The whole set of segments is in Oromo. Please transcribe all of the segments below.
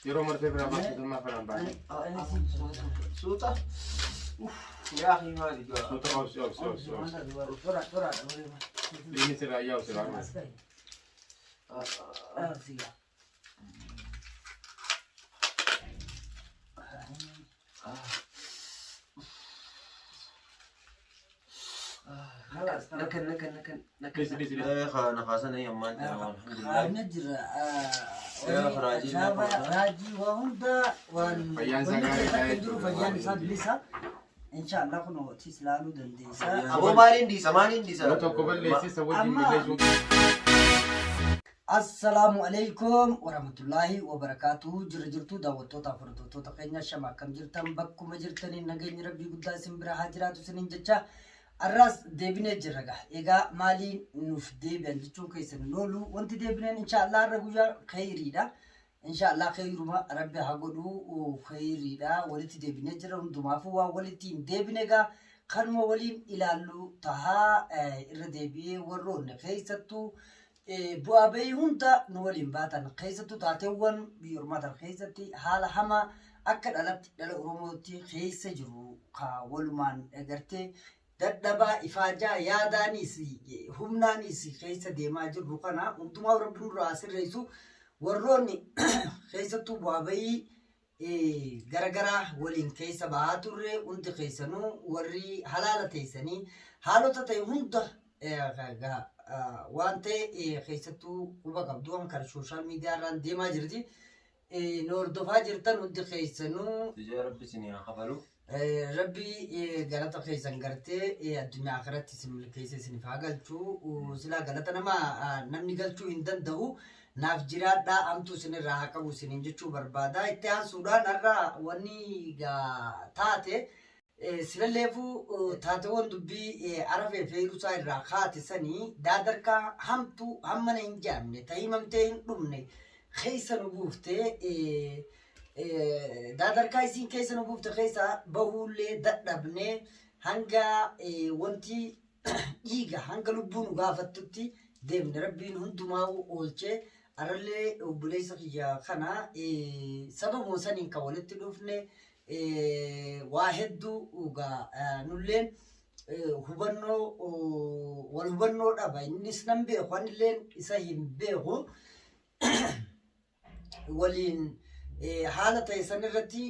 Yeroo marfee biraa baasuu ammaa kanaan baasee. Suuta. Yaa akhi maali gaa? Suuta obsi obsi obsi obsi. Dhiigni sirraa yaa'u sirraa maali? Nakan nakan nakan nakan. Dhisi dhisi dhisi. Kana kaasan ammaan tana alhamdulillah. Kaafne jira. Raajii Raajii waa hunda waan Fayyaan isaa gaarii wanni dha jiru jechuudha. fayyaan isaa bilisa. Inshaallah kun hotiis ilaaluu dandeessa. Aboo maaliin dhiisa maaliin dhiisa? Yoo tokko balleessi isa wajjin Amma- balleessuun. Assalaamu alaikum warahmatullaahi wabarakaatuhu. Jira jirtu daawwattoota fi hordoftoota keenya shama akkam jirtan bakkuma jirtaniin nageenyi rabbii guddaa isin bira haa jiraatu isiniin jecha arraas deebinee jirra gaa. Egaa maaliin nuuf deebi'an jechuun keessan hin oolu. Wanti deebineen inshaallah har'a guyyaa kheyriidha. Inshaallah kheyruma rabbi haa godhu kheyriidha. Walitti deebinee jira hundumaafuu waan walitti hin deebine gaa kanuma waliin ilaallu tahaa irra deebi'ee warroonni keessattuu bu'aa bahii hunda nu waliin baatan keessattuu taateewwan biyya ormaa tan keessatti haala hamaa akka dhalatti dhala Oromootti keessa jiru ka walumaan gartee dadhabaa ifaajaa yaadaanis humnaanis keessa deemaa jirru kana hundumaa rabbi nurraa haa sirreessu warroonni keessattuu bu'aa bahii garagaraa waliin keessa bahaa turre hundi keessanuu warri halaala teessanii haalota ta'e hunda waan ta'e keessattuu quba qabdu waan kan sooshaal miidiyaa irraan deemaa jirti. Nu hordofaa jirtan hundi keessanuu Ijaa rabbi isin haa kafalu. Rabbi galata keessan gartee addunyaa akhiratti isin milkeessee isiniif haa galchu. Silaa galata nama namni galchuu hin danda'u. Naaf jiraadhaa hamtuu isinirraa haa qabu isiniin jechuu barbaada. Itti aansuudhaan har'a wanni gaa taate silalleefuu taateewwan dubbii arafee feerusaa irraa kaate sanii daadarkaa hamtuu hammana hin jedhamne ta himamtee hin dhumne keessa nu buufte daadarkaa isiin keessa nu buufte keessa bahuullee dadhabne hanga wanti dhiiga hanga lubbuu nu gaafattutti deemne rabbiin hundumaa oolchee arallee obboleessa kiyya kana sababuma saniin kan walitti dhufne waa hedduu gaa nulleen hubannoo wal hubannoo dhaba innis nan beeku anilleen isa hin beeku waliin haala ta'e san irratti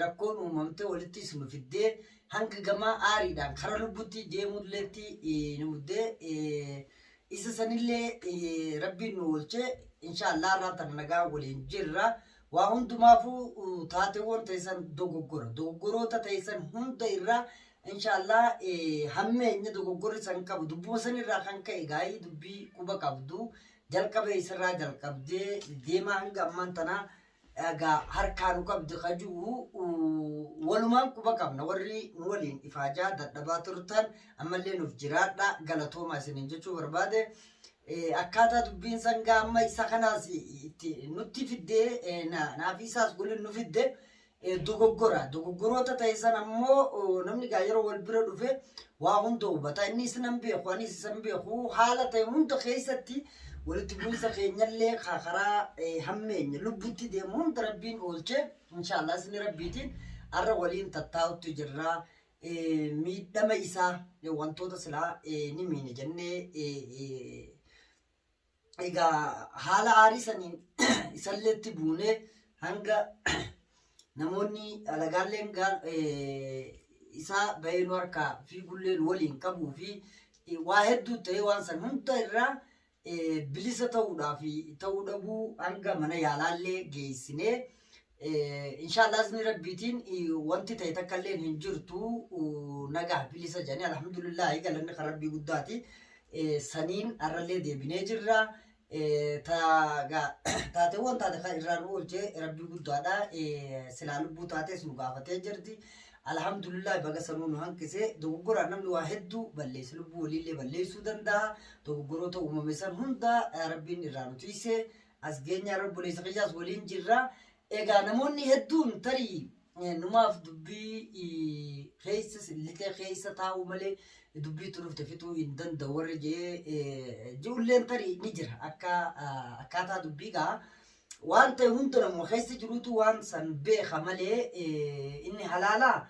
rakkoon uumamte walittis nu fiddee hanga gamaa aariidhaan kara lubbutti deemulleetti nu muddee isa sanillee rabbiin nu oolchee inshaallah irraa tana nagaa waliin jirra. Waa hundumaafuu taateewwan ta'e dogoggora dogoggoroota ta'e san hunda irraa inshaallah hammeenya dogoggorri san qabu dubbuma san irraa kan ka'e gaa'ii dubbii quba qabdu jalqaba isarraa jalqabdee deemaa hanga ammaan tanaa egaa harkaa nu qabdi ka jiru walumaan quba qabna warri nu waliin ifaajaa dadhabaa turtan ammallee nuuf jiraadha galatoomaa isiniin jechuu barbaade. Akkaataa dubbiin sangaa amma isa kanaas itti nutti fiddee naaf isaas waliin nu fidde dogoggora dogoggoroota ta'e san ammoo namni gaa yeroo wal bira dhufe waa hunda hubata inni isa nan beeku anis isa hin beeku haala ta'e hunda keessatti walitti bu'insa keenyallee karaa hammeenya lubbutti deemu hunda rabbiin oolchee inshaallah isin rabbiitiin har'a waliin tattaa'utti jirra miidhama isaa wantoota silaa ni miine jennee egaa haala aarii saniin isalleetti buunee hanga namoonni alagaalleen isaa bahee nu harkaa fiigulleen waliin qabuu fi waa hedduu ta'ee waan san hunda irraa bilisa ta'uudhaa fi ta'uu dhabuu hanga mana yaalaallee geessinee inshaallah izni rabbiitiin wanti ta'e takka illee hin jirtu nagaa bilisa jedhanii alhamdulillaahi galanni kan rabbii guddaati saniin har'allee deebinee jirra. Taateewwan taate kan irraa nu oolche rabbii guddaadha. Silaa lubbuu taates nu gaafatee jirti. Alhamdulillah baga sanuu nu hanqise. Dogoggoraan namni waa hedduu balleesse lubbuu waliillee balleessuu danda'a. Dogoggoroota uumame san hunda rabbiin irraa nu tiise. As geenyaa obboleessa kiyyaas waliin jirra. Egaa namoonni hedduun tarii numaaf dubbii keessa lixee keessa taa'uu malee dubbii itti dhufte fixuu hin danda'u warri jee ji'ulleen tarii ni jira akka akkaataa dubbii gaa. Waan ta'e hunda namuma keessa jirutu waan san beeka malee inni halaalaa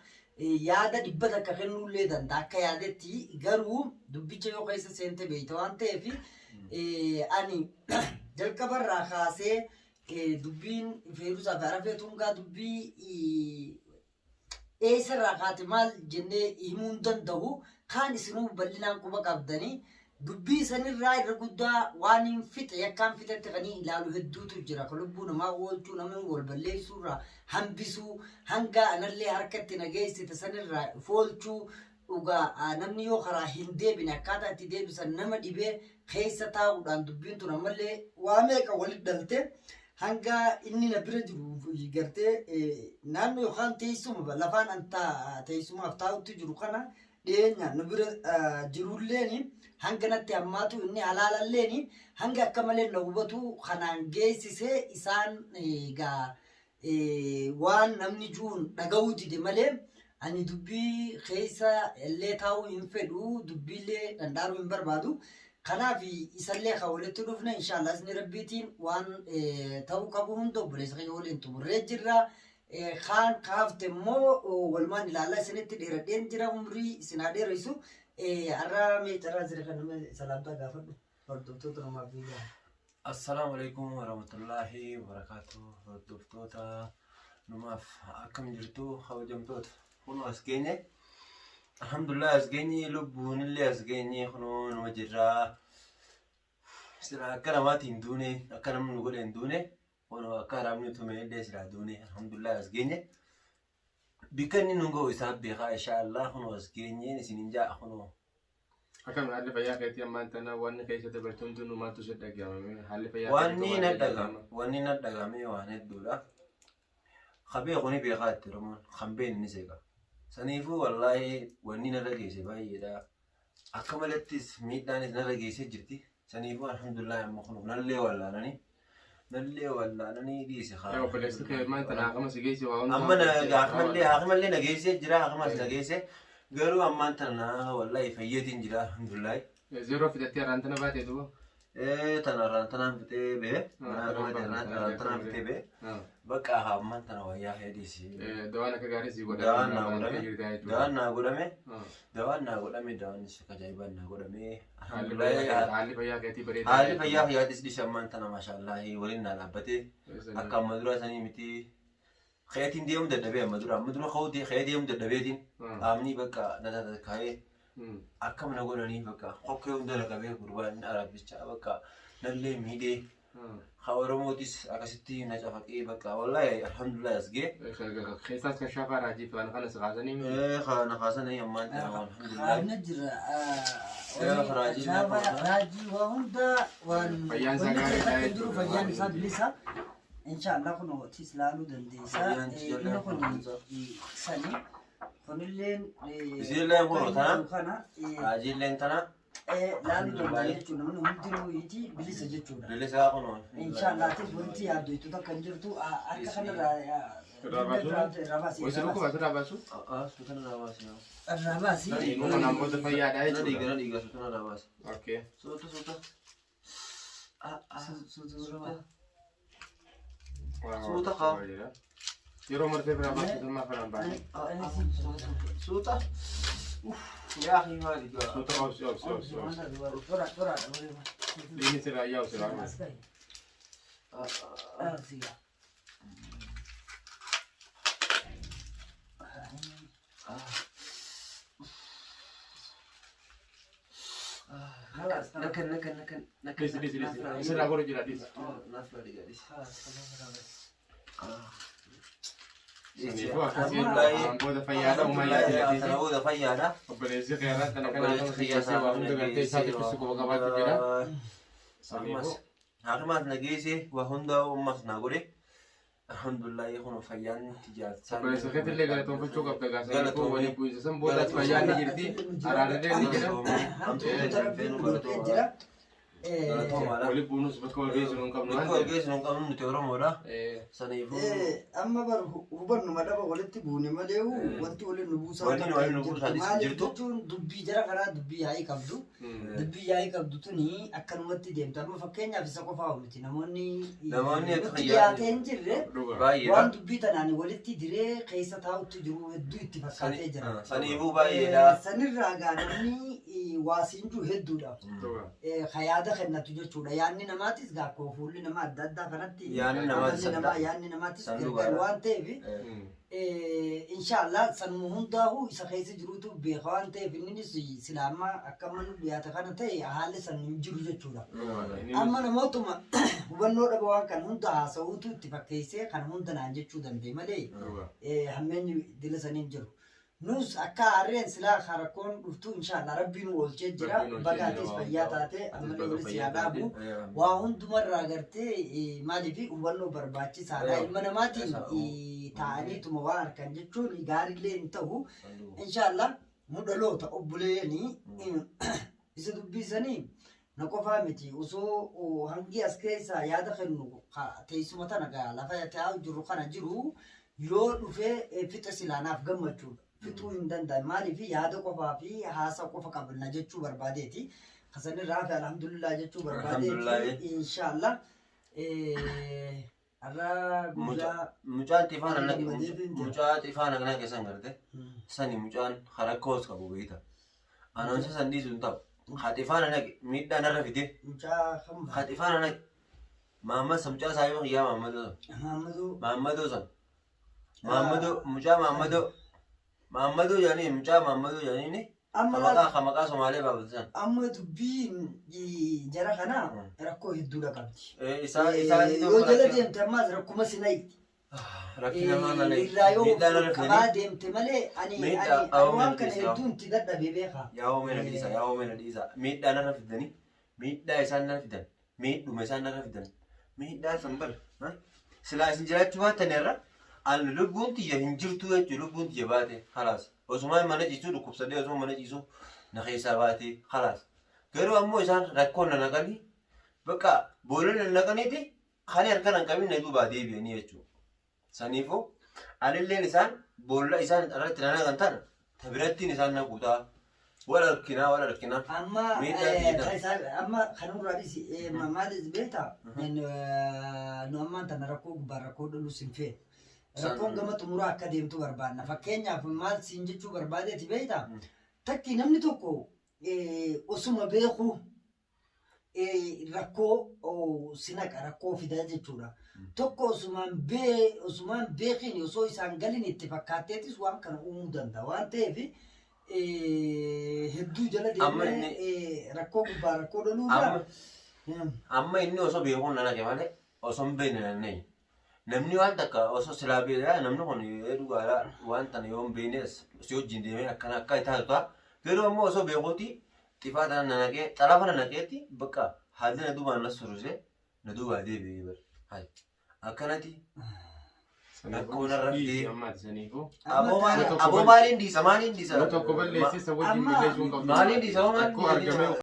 yaada 100 kennuullee danda'a akka yaadetti, garuu dubbicha yoo keessa seente beeyta waan ta'eef ani jalqabarraa kaasee dubbiin Feeruusaa fi Arafee Tungaa dubbii eessarraa kaate maal jennee himuu hin danda'u. Kaan isinuu bal'inaan quba qabdanii dubbii sanirraa irra guddaa waan hin fixe yakkaan fixetti kan ilaalu hedduutu jira. Ka lubbuu namaa oolchuu, nama wal balleessuurraa hambisuu, hanga anallee harkatti na geessite sanirraa foolchuu. Dhugaa namni yoo karaa hin deebine akkaataa itti deebisan nama dhibee keessa taa'uudhaan dubbiin tun ammallee waa meeqa walitti dhalte hanga inni na bira jiru gartee naannoo yookaan teessuma lafaan an teessumaaf taa'utti jiru kana dhiyeenya nu bira jirulleen hanga natti hammaatu, inni halaalalleen hanga akka malee na hubatu kanaan geessisee isaan egaa waan namni juun dhaga'uu dide malee ani dubbii keessa illee taa'uu hin fedhu, dubbiillee dhandhaaruu hin barbaadu. Kanaaf isallee kan walitti dhufne inshaallah izni rabbiitiin waan ta'uu qabu hunda obboleessa kiyya waliin xumurree jirra. Kaan kaafte immoo walumaan ilaallaa, isinitti dheeradheen jira, umrii isin haa dheeressu. Har'a mee carraa jira kan nama salaamtaa gaafadhu hordoftoota namaaf viidiyoo. Assalaamu alaikum warahmatullaahi wabarakaatuh. Hordoftoota numaaf akkam jirtu kabajamtoota? Kunoo as geenye. Alhamdulillah as geenye, lubbuunillee as geenye, kunoo numa jirraa. Silaa akka namaatiin hin duune, akka namni nu godhe hin duune, kunoo akka haraamni tume illee silaa duune, alhamdulillah as geenye. Bikka inni nu ga'u isaaf beekaa, inshaallah kunoo as geenyeen isinin ja'a kunoo. Akkam haalli fayyaa keetii ammaan tana, wanni keessa dabarte hundinuu maaltu si dhaga'ame? Haalli fayyaa Wanni keetii na maal dhaga'ame, dhaga'ama? wanni na dhaga'ame waan hedduudha. Ka beeku ni beekaa itti Oromoon, kan beekne ni seeqa. Saniifuu wallaahi wanni narra geesse baay'eedha. Akka malattis miidhaanis narra geessee jirti. Saniifuu alhamdulillah amma kun nallee wallaananii dhiise haa. Yaa obboleessi kee maal tana haakama si geesse waa hunda. Amma na haakimallee haakimallee na geessee jira, haakimas na geesse, garuu ammaan tana wallaahi fayyeetiin jira, alhamdulillah. Zeeroo fixattee har'aan tana baatee duuba. Tana irraan tanaan fixee bee mana hakimaati irraan tanaan fixee bee bakka ammaan tana wayyaa hedhiisi. Dawaan akka gaarii si godhame. Dawaan naa godhame, dawaan naa godhame, dawaan naa godhame, dawaan akka ajaa'ibaan naa godhame. Alhamdulillah. Haalli fayyaa keetii bareedaa. Haalli fayyaa fayyaatis dhiise ammaan tana maashaallahi waliin naa dhaabbatee akka amma dura sanii miti. Keetiin deemuu dadhabee, amma dura ka'uu ka'ee deemuu dadhabeetiin qaamni bakka na tattakka'ee akkam na godhanii bakka kokkee hunda na qabee, gurbaan arabichaa bakka nallee miidhee, ha Oromootis akkasitti na cafaqee, bakka wallaahi alhamdulillah as ga'e. Keessaas kan shaafaa raajii fi waan kana si kaasanii. Kana kaasanii ammaan tana alhamdulillah. Kaafne jira. Raajii Raajii waa hunda waan Fayyaan isaa gaarii wanni ta'ee jiru fayyaan isaa bilisa. Inshaallah kun otis ilaaluu dandeessa. Fayyaan Inni kun sani. Kunilleen Isiilleen kun tana? Kana Raajiilleen tana. laaluu danda'a jechuudha. Namni hundinuu iti bilisa jechuudha. Bilisaa kun. Inshaallah atis wanti yaaddu takka hin jirtu, harka kanarraa Irraa baasuu? irraa baasi. Wayisa dhukkuba asirraa baasu? Suutana irraa baasi. Irraa baasi. Kanaan booda fayyaadha Na dhiiga, jechuudha. na dhiiga, suutana irraa baasi. Okay. Suuta, suuta. Suuta. Suuta kaa. Yeroo martee biraa baasu maaf biraan baase? Suuta. Yaa akhi maali gaa? Suuta, obsi, obsi, obsi, obsi. Dhiigni sirraa yaa'u sirraa baase. Nakan, nakan, nakan, nakan. Dhisi, dhisi, dhisi. Sirraa godhu jira, dhisi. Naaf dhiiga, dhisi. Saniifuu akkasii kanaan booda fayyaadha uumaa yaadila Kana dhiisi. booda fayyaadha. Obboleessi keerraa kana kana akka geessee waa hunda gartee isaa xiqqissu quba qabaachuu jira. Saniifuu Hakimaas na geesse, waa hunda ammas naa godhe. Alhamdulillah kun fayyaan tijaarsaa. Obboleessa keetillee galatoonfachuu qabda gaa, saniifuu waliin bu'iinsa san booda fayyaan ni jirti, araarrillee ni jira. Jira. Galatoomaadha. Walitti buunus bakka wal geessu hin qabnu Bakka waan wal ta'eef. geessu hin qabnu nuti Oromoodha. Saniifuu Amma bar hubannuma dhaba walitti buune malee wanti waliin nu buusaa Wanni takka waliin nu hin jirtu. buusaatis hin Maaliif jirtu. jechuun dubbii jara kanaa dubbii yaa'ii qabdu. Dubbii yaa'ii qabdu tuni akkanumatti deemtu. Amma fakkeenyaaf isa qofaa miti namoonni Namoonni akka nutti xiyyaatti- dhiyaatee hin jirre Dhugaa. Baay'eedha. waan dubbii tanaan walitti diree keessa taa'utti jiru hedduu itti fakkaatee jira. Saniifuu baay'eedha. Sanirraa gaa namni waasiin jiru hedduudha. Dhugaa. Ka yaada kennatu jechuudha. Yaadni namaatis gaa akkuma fuulli namaa adda addaa kanatti Yaadni namaatis amalli adda. namaa yaadni namaatis San gargar dhugaadha. waan ta'eef inshaallah sanuma hundaa'uu isa keessa jirutu beeka waan ta'eef inninis sila amma akka amma nu dhiyaate kana ta'e haalli san hin jiru jechuudha. Amma namootuma hubannoo dhaba waan kan hunda haasa'uutu itti fakkeessee kan hunda naan jechuu danda'e malee Dhugaa. hammeenyi dila sanii hin jiru. Nus akka harreen silaa rakkoon dhuftu inshaallah rabbiin nu oolchee jira. Rabbiin oolchee Baga jira atis waan fayyaa hundaa'u. taate Atis ammallee baga walitti fayyaa haa dhaabu. taate. Waa hundumarraa gartee maaliif hubannoo barbaachisaadha. Ilma namaatiin taa'aniituma waan harkan jechuun gaariillee hin ta'u. Inshaallah nu dhaloota obboleeyanii isa dubbisanii na qofaa miti osoo hangi as keessaa yaada kennu teessuma tana gaa lafa taa'u jiru kana jiru yoo dhufee fixa silaanaaf gammachuudha. Fixuu hin danda'an maaliif yaada qofaa fi haasa qofa qabna jechuu barbaadeeti. Kasanirraa fi alhamdulillah jechuu barbaadeeti. Alhamdulillah. Inshaallah. Har'a guyyaa Mucaan xifaan Gammadeetiin jira. mucaa xifaan akkana keessan garte sani mucaan harakkoos qabu beekta. Anoon isa san dhiisu hin ta'u. Ha xifaan naqe miidhaa narra fide. Mucaa kam Ha xifaan naqe. Maammas mucaa saayiba kiyyaa Maammadoo san. Mahammaduu Maammadoo san. Maammadoo mucaa Maammadoo. Maammadoo jedhanii mucaa Maammadoo jedhanii amma maqaa maqaa Somaalee baafatu san. Amma dubbiin jara kanaa rakkoo hedduudha qabdi. Isaa isaa Yoo jala deemte ammaas rakkuma sinayti. Rakkina maal malee Irraa yoo miidhaa narra qabaa fidanii deemte malee ani Miidhaa ani awwa waan kana miidhaa. hedduun itti dadhabee beeka. Yaa'oo mena dhiisa, yaa'oo mena dhiisa. Miidhaa narra fidanii, miidhaa isaan narra fidan, miidhuma isaan narra fidan, miidhaa san bara. Silaa isin jiraachuu baattan irra ani lubbuun tiyya hin jirtu jechuudha lubbuun tiyya baate halaas. Osuma mana ciisuu dhukkubsadee osuma mana ciisuu na keessaa baate halaas. Garuu ammoo isaan rakkoo na naqanii bakka boolla na naqaniiti kan harka na hin qabin na duubaa deebi'anii jechuudha. Saniifuu anilleen isaan boolla isaan irratti na naqan tana ta birattiin isaan naqu ta'a. Wal harkinaa wal harkinaa. Amma Miidhaa miidhaa. amma kanurraa dhisi maalis beektaa nu ammaan tana rakkoo gubbaa rakkoo dhalus hin feenu. Rakkoon gama xumuraa akka deemtu barbaanna. Fakkeenyaaf maal siin jechuu barbaadeeti beektaa? Takki namni tokko osuma beeku rakkoo si naqa rakkoo fidaa jechuudha. Tokko osumaan beekiin osoo isaan galin itti fakkaatteetis waan kana uumuu danda'a. Waan ta'eef hedduu jala Amma deemnee rakkoo gubbaa rakkoo Amma dhaluurraa. amma inni osoo beekuun na naqe malee osoo hin beekne na naqe. Namni waan takka osoo silaa beekaa namni kun dhugaadha waan tana yoo hin beeknes si wajjin deemee akkana akka taatu ta'a. Garuu ammoo osoo beekuuti xifaa tana na naqee xalafa na naqeetti bakka haalli na duubaan na surusee na duubaa deebi'ee bara. Hayi akkanatti rakkoo narra fidee. Ammaati saniifuu. Aboo Amma maaliin dhiisa maaliin dhiisa? Yoo tokko balleessee isa wajjin Amma- balleessuu hin qabdu. Maaliin dhiisa? Maaliin Rakkoo argamee dhiisa?